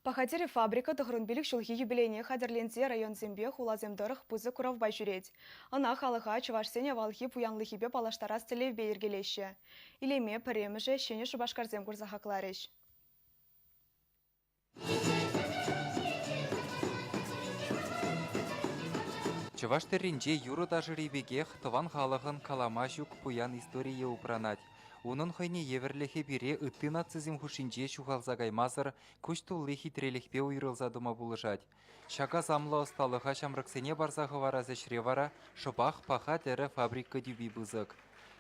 Паха тӗрӗ фабрика 95 ҫулхи юбилейне хатӗрленсе районсемпе хуласем тӑрӑх пысӑк куравпа ҫӳрет. Ӑна халӑха чӑвашсен авалхи пуянлӑхӗпе паллаштарас тӗллевпе йӗркелеҫҫӗ. Илеме пӗрремӗшӗ Ҫӗнӗ Шупашкарсем курса хакларӗҫ. Чӑваш тӗрринче юрӑ-ташӑри пекех тӑван халӑхӑн калама ҫук пуян историйӗ упранать. Унӑн хӑйне евӗрлӗхӗ пире ытти нацисем хушшинче ҫухалса каймасӑр куҫ тулли хитрелӗхпе уйрӑлса тӑма пулӑшать. Ҫак асамлӑ ӑсталӑха ҫамрӑксене парса хӑварас ӗҫре вара шӑпах Паха тӗрӗ фабрика тӳпи пысӑк.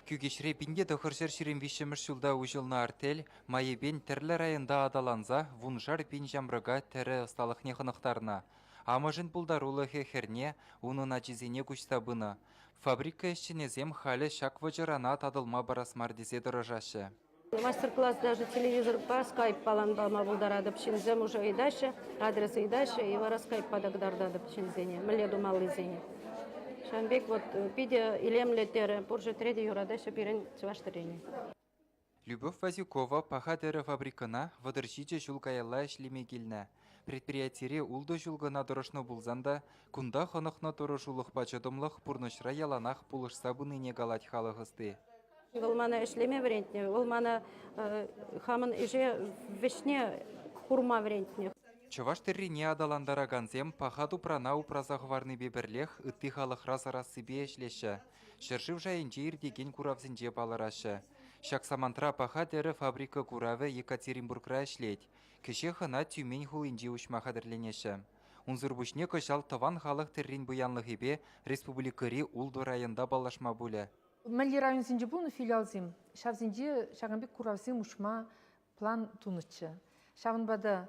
Кӳкеҫре 1923 ҫулта уҫӑлнӑ артель майӗпен тӗрлӗ районта аталанса вуншар пин ҫамрӑка тӗрӗ ӑсталӑхне хӑнӑхтарнӑ. Амӑшӗн пултарулӑхӗ хӗрне, унӑн ачисене куҫса пынӑ. Фабрика ӗҫченӗсем халӗ ҫак вӑчӑрана татӑлма парас мар тесе тӑрӑшаҫҫӗ. Мастер-класс даже телевизорпа, скайппа пама пултаратӑп. Ҫынсем уже ыйтаҫҫӗ, адрес ыйтаҫҫӗ, и вара скайппа та кӑтартатӑп ҫынсене, мӗнле тумаллисене. Ҫавӑн пек вот питӗ илемлӗ терӗ. Пур ҫӗртре те юратаҫҫӗ пирӗн чӑваш тӗррине. Любовь Вазюкова Паха тӗрӗ фабрикӑна 37 ҫул каялла ӗҫлеме килнӗ. Предприятире ултӑ ҫул кӑна тӑрӑшнӑ пулсан та кунта хӑнӑхнӑ тӑрӑшулӑхпа чӑтӑмлӑх пурнӑҫра яланах пулӑшса пынине калать халӑх ӑсти. Вӑл мана ӗҫлеме вӗрентнӗ, вӑл мана хамӑн ӗҫе вӗҫне курма вӗрентнӗ. Чӑваш тӗррине аталантаракансем паха тупрана упраса хӑварнипе пӗрлех ытти халӑхра сарассипе ӗҫлеҫҫӗ, ҫӗршыв шайӗнче иртекен куравсенче палӑраҫҫӗ. Ҫак самантра Паха тӗрӗ фабрика куравӗ Екатеринбургра ӗҫлет. Кӗҫех ӑна Тюмень хулинче уҫма хатӗрленеҫҫӗ. Унсӑр пуҫне кӑҫал тӑван халӑх тӗррин пуянлӑхӗпе республикӑри ултӑ районта паллашма пулӗ. Мӗнле районсенче пулнӑ филиалсем, ҫавсенче ҫакӑн пек куравсем уҫма план тунӑччӗ. Ҫавӑнпа та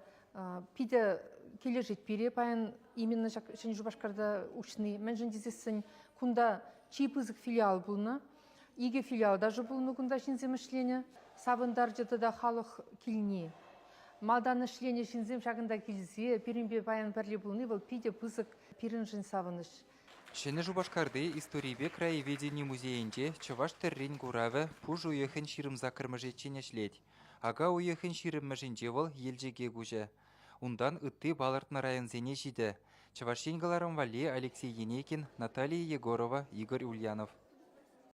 питӗ килӗшет пире паян именно ҫак Ҫӗнӗ Шупашкарта уҫни. Мӗншӗн тесессӗн кунта чи пысӑк филиал пулнӑ. Икӗ филиал даже пулнӑ кунта ҫынсем ӗҫленӗ. Савӑнтарчӗ тата халӑх килни. Малтан ӗҫленӗ ҫынсем ҫакӑнта килсе пирӗнпе паян пӗрле пулни вӑл питӗ пысӑк пирӗншӗн савӑнӑҫ. Ҫӗнӗ Шупашкарти историпе краеведени музейӗнче чӑваш тӗррин куравӗ пуш уйӑхӗн 28-мӗшӗччен ӗҫлет. Ака уйӑхӗн 20-мӗшӗнче вӑл Елчӗке куҫӗ. Унтан ытти палӑртнӑ районсене ҫитӗ. Чӑваш Ен кӑларӑм валли Алексей Енейкин, Наталия Егорова, Игорь Ульянов.